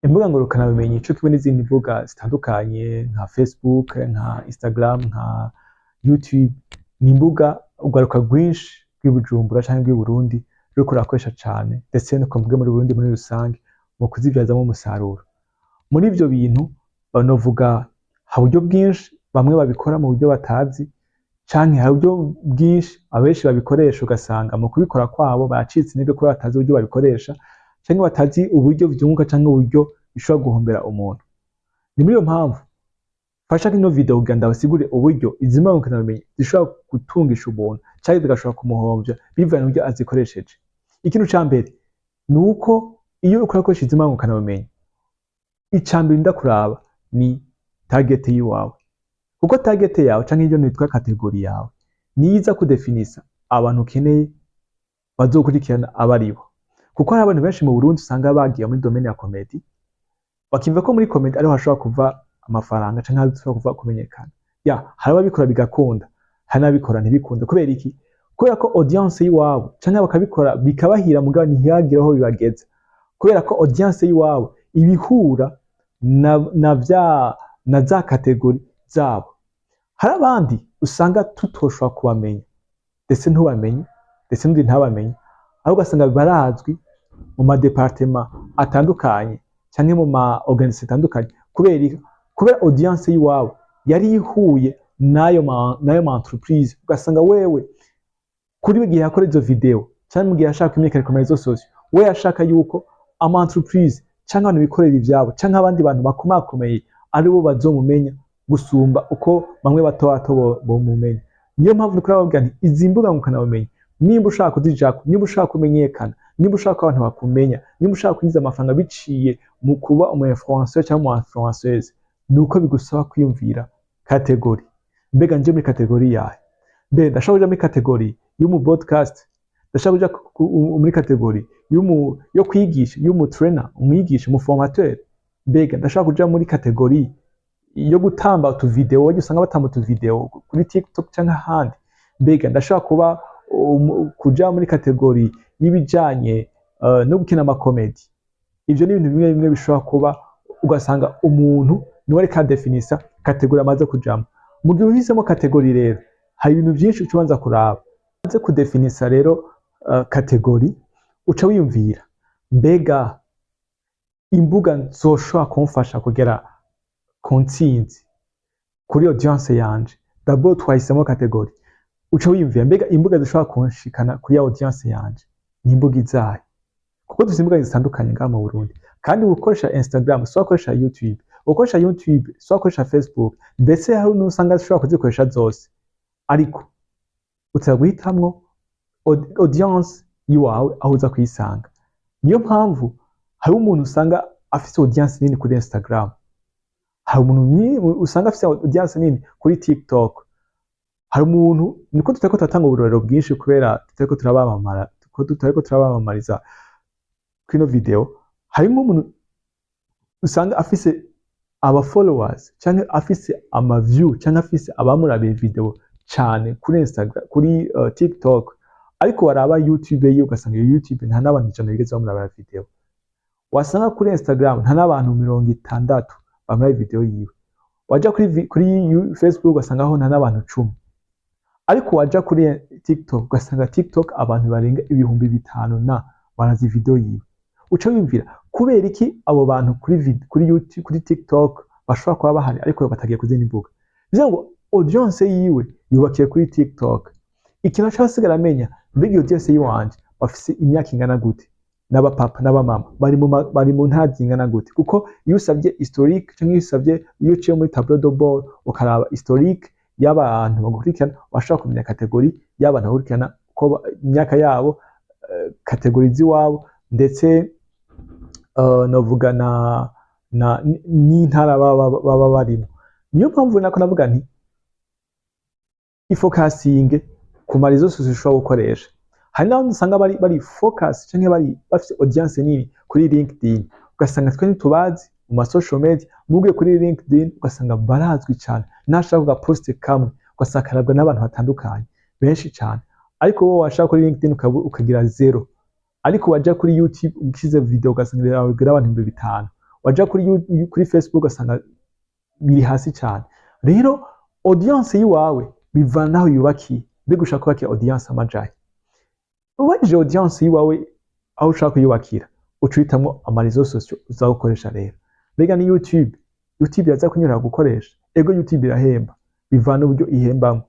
Imbuga ngurukanabumenyi co kimwe n'izindi mbuga zitandukanye nka Facebook, nka Instagram, nka YouTube, ni imbuga urwaruka rwinshi rw'i Bujumbura canke rw'i Burundi ruriko rurakoresha cane, ndetse no mvuge muri Burundi muri rusange, mu kuzivyazamwo umusaruro. Muri ivyo bintu novuga hari uburyo bwinshi bamwe babikora mu buryo batazi, canke hari uburyo bwinshi abenshi babikoresha, ugasanga mu kubikora kwabo baracitse intege kubera batazi uburyo babikoresha, canke batazi uburyo vyunguka canke uburyo bishobora guhombera umuntu. Ni muri iyo mpamvu mfashe ino video kugira ndabasigurire uburyo izi mbuga ngurukanabumenyi zishobora gutungisha umuntu canke zigashobora kumuhomvya, bivanye n'uburyo azikoresheje. Ikintu ca mbere ni uko iyo uriko urakoresha izi mbuga ngurukanabumenyi, ica mbere urinda kuraba ni target yiwawe, kuko target yawe canke ivyo nitwa catégorie yawe niyo iza kudefinisa abantu ukeneye bazokurikirana abaribo. Kuko hari abantu benshi mu Burundi usanga bagiye muri domaine ya comédie, bakiyumva ko muri comédie ariho hashobora kuva amafaranga canke hashobora kuva kumenyekana. Ya, hari ababikora bigakunda, hari n'ababikora ntibikunde. Kubera iki? Kubera ko audience y'iwabo, canke bakabikora bikabahira mugabo ntihagire aho bibageza, kubera ko audience y'iwabo ibihura na vya na za catégorie zabo. Hari abandi usanga tutoshobora kubamenya, ndetse ntubamenye, ndetse n'undi ntabamenye, ahubwo ugasanga barazwi mu ma départements atandukanye canke mu ma organisations atandukanye. Kubera iki? Kubera audience y'iwabo yari ihuye n'ayo ma entreprise. Ugasanga wewe kuri we, igihe yakora izo video canke mu gihe yashaka kumenyekana ku ma réseaux sociaux, we yashaka yuko ama entreprise canke abantu bikorera ivyabo canke abandi bantu bakomakomeye aribo bazomumenya gusumba uko bamwe bato bato bomumenya. Niyo mpamvu ndiko ndababwira nti izi mbuga ngurukanabumenyi, nimba ushaka kuzijako, nimba ushaka kumenyekana, nimba ushaka ko abantu bakumenya, nimba ushaka kwinjiza amafaranga biciye mu kuba umu influenceur cyangwa umu influenceuse, ni uko bigusaba kwiyumvira catégorie. Mbega nje muri catégorie yahe? Mbe ndashaka kuja muri catégorie y'umu podcast, ndashaka kuja muri catégorie y'umu yo kwigisha, y'umu trainer, umwigisha, umu formateur? Mbega ndashaka kuja muri catégorie yo gutamba utu vidéo, wajya usanga batamba utu vidéo kuri TikTok canke ahandi? Mbega ndashaka kuba kuja muri catégorie y'ibijanye no gukina ama comédie? Ivyo ni ibintu bimwe bimwe bishobora kuba, ugasanga umuntu niwe ariko adefinisa catégorie amaze kujamwo. Mu gihe uhisemo catégorie rero, hari ibintu vyinshi uca ubanza kuraba. Umaze kudefinisa rero catégorie, uca wiyumvira: mbega imbuga zoshobora kumfasha kugera ku ntsinzi kuri audience yanje? D'abord twahisemo catégorie, uca wiyumvira: mbega imbuga zishobora kunshikana kuri ya audience yanje ni imbuga izahe? Kuko dufite imbuga zitandukanye ngaha mu Burundi, kandi ukoresha Instagram si wakoresha YouTube, ukoresha YouTube si wakoresha Facebook, mbese hari n'usanga zishobora kuzikoresha zose. Ariko utera guhitamwo audience yiwawe aho uza kuyisanga. Niyo mpamvu hari umuntu usanga afise audience nini kuri Instagram, hari umuntu usanga afise audience nini kuri TikTok, hari umuntu, niko tutariko turatanga uburorero bwinshi kubera tutariko turabamamara, ko tutariko turabamamariza kuri ino video. Harimo umuntu usanga afise aba followers canke afise ama view canke afise abamurabiye video cane kuri Instagram, kuri TikTok, ariko waraba YouTube yiwe ugasanga iyo YouTube nta n'abantu 100 bigeze bamurabira video. Wasanga kuri Instagram nta n'abantu 60 bamuraba video yiwe. Waja kuri Facebook ugasangaho nta n'abantu 10, ariko waja kuri TikTok ugasanga TikTok abantu barenga 5000 na barazi video yiwe. Uca wiyumvira: kubera iki abo bantu kuri YouTube, kuri TikTok bashobora kuba bahari ariko batagiye ku zindi mbuga? Bivuze ngo audience yiwe yubakiye kuri TikTok. Ikintu aca asigara amenya: mbega iyo audience yiwanje bafise imyaka ingana gute, n'abapapa n'abamama bari mu ntara zingana gute? Kuko iyo usabye historique, cyangwa iyo usabye, iyo uciye muri tableau de bord ukaraba historique y'abantu bagukurikirana, washobora kumenya catégorie y'abantu bagukurikirana, ko imyaka yabo, catégorie z'iwabo, ndetse novuga na n'intara baba barimo. Niyo mpamvu nako navuga nti ifokasinge ku ma réseaux sociaux ushobora gukoresha. Hari n'abandi usanga bari focus canke bari bafite audience nini kuri LinkedIn, ugasanga twe ntitubazi mu ma social media, mugiye kuri LinkedIn ugasanga barazwi cyane, nashaka kuga post kamwe ugasanga karabwa n'abantu batandukanye benshi cyane. Ariko wowe washaka kuri LinkedIn ukagira zéro, ariko waja kuri YouTube ugize video ugasanga iragira abantu 5000. Waja kuri Facebook ugasanga biri hasi cyane. Rero audience yiwawe bivana naho yubakiye. Mbega ushaka kubakira audience amajahe? Ubajije audience yiwawe aho ushaka kuyubakira, uca uhitamwo ama réseaux sociaux uzagukoresha. Rero mbega ni YouTube? YouTube yaza kunyura gukoresha. Ego, YouTube irahemba, bivana uburyo ihembamwo.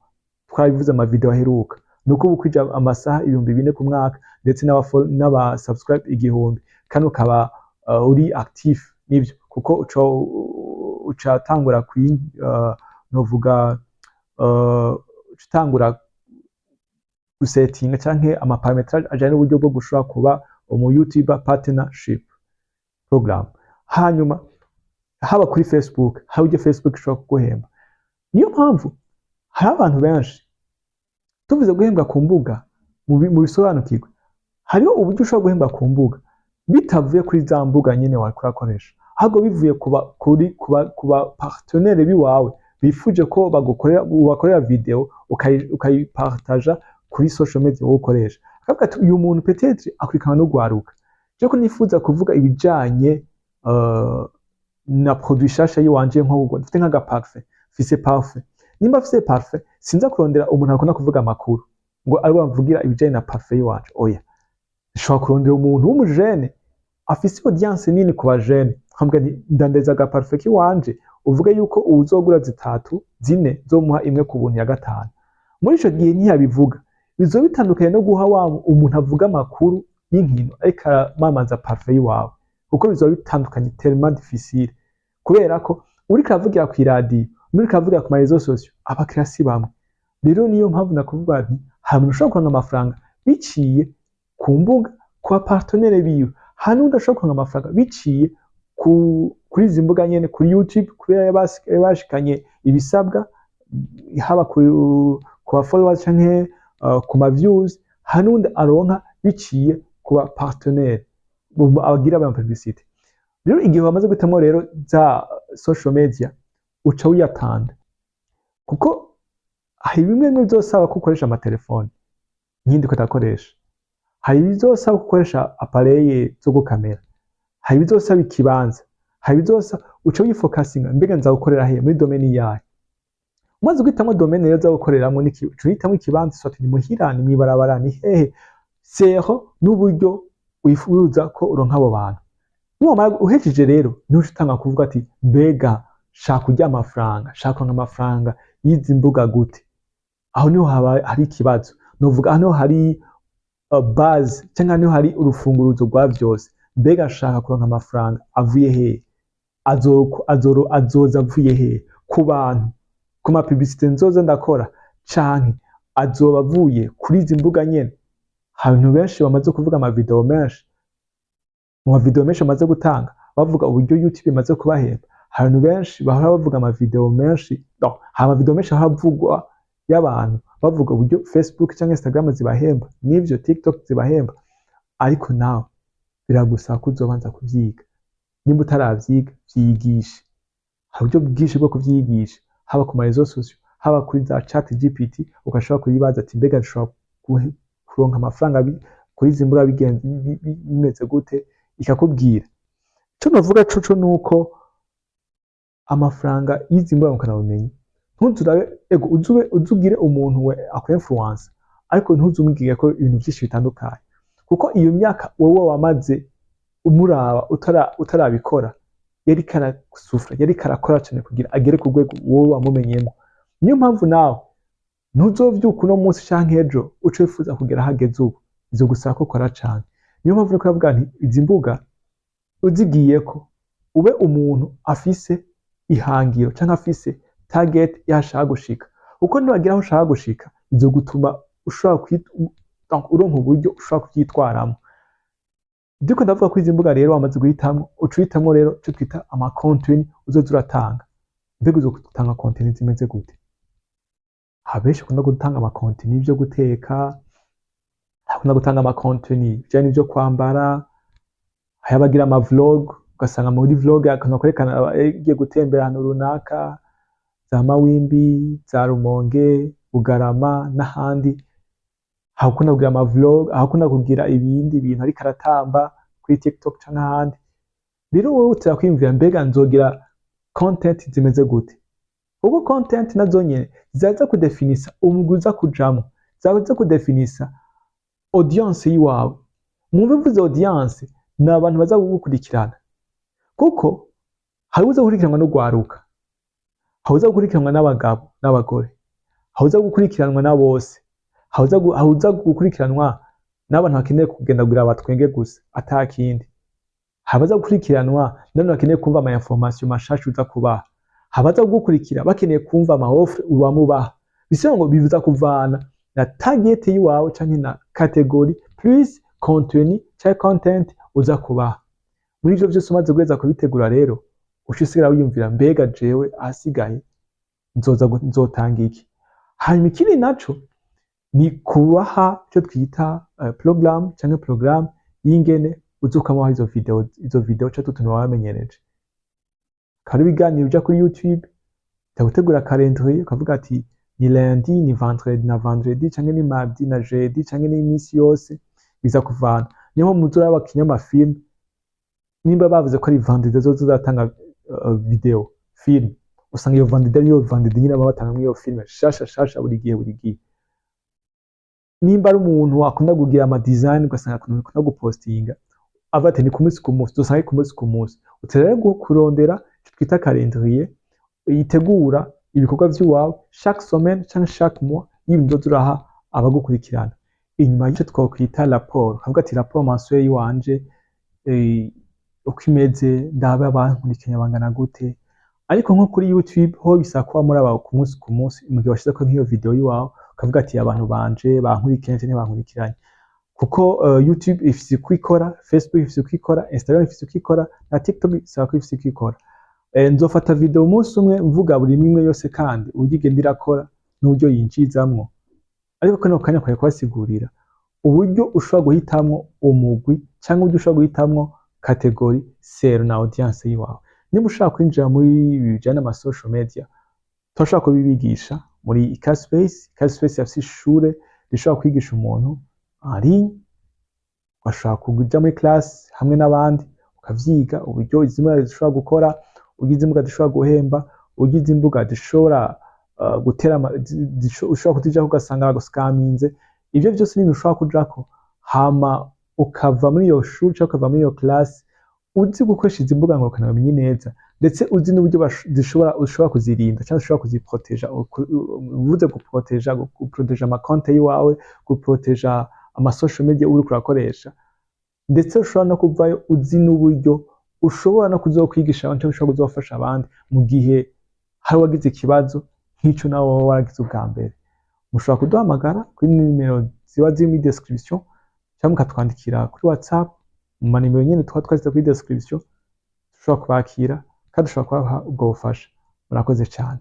Twabivuze ama video aheruka, nuko uba ukwije amasaha 4000 ku mwaka, ndetse n'aba subscribe 1000, kandi ukaba uri actif. Nivyo, kuko uca tangura kwi novuga uca utangura gusetinga canke ama paramétrage ajanye n'uburyo bwo gushobora kuba umu YouTuber partnership program. Hanyuma haba kuri Facebook, haba ibyo Facebook ishobora kuguhemba. Niyo mpamvu hari abantu benshi tuvuze guhembwa ku mbuga, mu bisobanukirwe, hariho uburyo ushobora guhembwa ku mbuga bitavuye kuri za mbuga nyine wariko urakoresha, ahubwo bivuye kuba partenaire biwawe bifuje ko bagukorera, ubakorera video, ukayipartaja kuri social media wowe ukoresha. Akavuga ati: "Uyu muntu peut-être akurikirana n'ugwaruka, je ko nifuza kuvuga ibijanye na produit shasha yiwanje, nko dufite nk'aga parfum, mfise parfum. Nimba mfise parfum, sinza kurondera umuntu akunda kuvuga amakuru ngo ari bamvugira ibijanye na parfum yiwanje. Oya, nshobora kurondera umuntu w'umujene afise audience nini ku bajene, nkamubwira nti: 'Ndandeza aga parfum kiwanje, uvuge yuko uwuzogura zitatu, zine, nzomuha imwe ku buntu ya gatanu.' Muri ico gihe ntiyabivuga, bizoba bitandukanye no guha wa umuntu avuga amakuru y'inkino ariko aramamaza parfum yiwawe, kuko bizoba bitandukanye, tellement difficile, kubera ko uriko aravugira kw'iradiyo n'uriko aravugira ku ma réseaux sociaux, abakiriya si bamwe. Rero niyo mpamvu nakuvuga nti hari umuntu ushobora kuronka amafaranga biciye ku mbuga, ku ba partenaire biwe, hari n'undi ashobora kuronka amafaranga biciye kuri izi mbuga nyene, kuri YouTube, kubera yabashikanye ibisabwa, haba ku ba followers canke ku ma views. Hari n'undi aronka biciye ku ba partenaire abagira ama publicité. Rero igihe wamaze guhitamwo rero za social media, uca wiyatanda, kuko hari bimwe bimwe bizosaba ko ukoresha amatelefone nk'indi ko ndakoresha, hari ibizosaba ko ukoresha appareil zo gukamera, hari ibizosaba ikibanza, hari ibizosaba. Uca wifokasinga: mbega nza gukorera hehe, muri domaine yahe? Umaze guhitamwo domaine rero uza gukoreramwo, uca uhitamwo ikibanza, soit ni muhira, ni mw'ibarabara, ni hehe, sero n'uburyo wifuza ko uronka abo bantu. Niwamara uhejeje rero, niho uca utanga kuvuga ati: "Mbega shaka kurya amafaranga, shaka kuronka amafaranga y'izi mbuga gute?" Aho niho haba hari ikibazo, novuga aho niho hari base, cyangwa niho hari urufunguruzo rwa vyose. Mbega shaka kuronka amafaranga avuye hehe? Azoza avuye hehe? Ku bantu, ku ma publicité nzoza ndakora, canke azoba avuye kuri izi mbuga nyene? Hari abantu benshi bamaze kuvuga ama video menshi, mu ma video menshi bamaze gutanga bavuga uburyo YouTube imaze kubahemba. Hari abantu benshi bahora bavuga ama video menshi, no, hari ama video menshi ahora avugwa y'abantu bavuga uburyo Facebook cyangwa Instagram zibahemba, n'ivyo TikTok zibahemba. Ariko nawe biragusaba ko uzobanza kuvyiga. Nimba utaravyiga, vyigishe. Hari uburyo bwinshi bwo kuvyigisha, haba ku ma réseaux sociaux, haba kuri za Chat GPT, ugashobora kuyibaza ati: "Mbega nshobora kuronka amafaranga kuri izi mbuga bimeze gute?" Ikakubwira. Ico novuga coco nuko amafaranga y'izi mbuga ngurukanabumenyi, ntuzurabe, ego uzube uzugire umuntu we aku influence, ariko ntuzumubwire ko ibintu vyinshi bitandukanye, kuko iyo myaka wowe wamaze umuraba utarabikora, yariko arasufra, yariko arakora cane kugira agere ku rwego wowe wamumenyemo. Niyo mpamvu nawe ntuzovyuka uno munsi canke ejo uce wifuza kugera aho ageze ubu, bizogusaba ko ukora cane. Niyo mpamvu nariko ndavuga nti izi mbuga uzigiyeko, ube umuntu afise ihangiro canke afise target y'aho ashaka gushika, kuko niwagera aho ushaka gushika, bizogutuma ushobora donc uronka uburyo ushobora kuvyitwaramwo. Ndiko ndavuga ko izi mbuga rero wamaze guhitamwo, uca uhitamwo rero ico twita ama contenu uzoza uratanga. Mbega uzotanga contenu zimeze gute? Abenshi bakunda gutanga ama contenu y'ivyo guteka, bakunda gutanga ama contenu bijanye n'ivyo kwambara, hari abagira ama vlog, ugasanga muri vlog akantu kwerekana yagiye gutembera ahantu runaka, za Mawimbi, za Rumonge, Bugarama n'ahandi. Abakunda kugira ama vlog, abakunda kugira ibindi bintu ariko aratamba kuri TikTok canke ahandi. Rero wowe utera kwiyumvira: mbega nzogira content zimeze gute? Kuko content nazo nyene zaza kudefinisa umugwi uza kujamwo, zaza kudefinisa audience yiwawe. Mwumve mvuze audience, ni abantu baza kugukurikirana, kuko hari uza gukurikiranwa n'urwaruka, hari uza gukurikiranwa n'abagabo n'abagore, hari uza gukurikiranwa na bose, hari uza gukurikiranwa n'abantu bakeneye kugenda kugira batwenge gusa ata kindi, hari abaza gukurikiranwa n'abantu bakeneye kumva ama information mashasha uza kubaha, hari abaza kugukurikira bakeneye kumva ama offre ubamubaha. Bisigura ngo bivuza kuvana na target yiwawe canke na catégorie plus contenu canke content uza kubaha. Muri ivyo vyose umaze guheza kubitegura rero, uca usigara wiyumvira: mbega jewe ahasigaye nzoza nzotanga iki? Hanyuma ikindi naco ni kubaha icyo twita program canke programme y'ingene uzokamuha izo video canke utuntu baba bamenyereje. Akaba ari ibiganiro uja kuri YouTube, uja gutegura calendrier, ukavuga ati ni lundi, ni vendredi na vendredi, canke ni mardi na jeudi, canke ni iminsi yose, biza kuvana. Niyo mpamvu muzoraba abakinyi b'amafilm, nimba bavuze ko ari vendredi bazozatanga video film, usanga iyo vendredi ariyo vendredi nyine baba batangamwo iyo film shasha shasha buri gihe buri gihe. Nimba ari umuntu akunda kugira ama design, ugasanga akunda gupostinga, avuga ati ni ku munsi ku munsi, uzosanga ari ku munsi ku munsi. Utera rero kurondera ico twita calendrier itegura ibikorwa vy'iwawe chaque semaine canke chaque mois y'ibintu uzoza uraha abagukurikirana. Inyuma y'ico twokwita rapport, ukavuga ati rapport mensuel yiwanje uko imeze, ndabe abankurikiranye bangana gute. Ariko nko kuri YouTube ho bisaba kuba muraba ku munsi ku munsi, mu gihe washizeko nk'iyo video yiwawe, ukavuga ati abantu banje bankurikiranye canke ntibankurikiranye, kuko YouTube ifise uko ikora, Facebook ifise uko ikora, Instagram ifise uko ikora, na TikTok isaba ko ifise uko ikora. Nzofata video umunsi umwe mvuga buri imwe yose, kandi uburyo igenda irakora n'uburyo yinjizamwo. Ariko kano kanya nkwiye kubasigurira uburyo ushobora guhitamwo umugwi canke uburyo ushobora guhitamwo catégorie selon na audience yiwawe. Niba ushaka kwinjira muri ibi bijanye n'ama social media, turashobora kubibigisha muri Icaspace. Icaspace yafise ishure rishobora kwigisha umuntu en ligne, ugashobora kuja muri classe hamwe n'abandi, ukavyiga uburyo izi mbuga zishobora gukora, uburyo izi mbuga zishobora guhemba, uburyo izi mbuga zishobora gutera ushobora kuzijako ugasanga bagusikaminze. Ivyo vyose ni ibintu ushobora kujako, hama ukava muri iyo shuri canke ukava muri iyo classe uzi gukoresha izi mbuga ngurukanabumenyi neza, ndetse uzi n'uburyo zishobora ushobora kuzirinda canke ushobora kuziproteja. Uvuze guproteja, guproteja amakonte yiwawe, guproteja ama social media uriko urakoresha, ndetse ushobora no kuvayo uzi n'uburyo ushobora no kuzokwigisha abandi canke ushobora kuzofasha abandi mu gihe hari uwagize ikibazo nk'ico nawe woba waragize ubwa mbere. Mushobora kuduhamagara kuri nimero ziba ziri muri description, canke mukatwandikira kuri WhatsApp mu manimero nyene tuba twashyize kuri description. Dushobora kubakira kandi dushobora kubaha ubwo bufasha. Murakoze cane.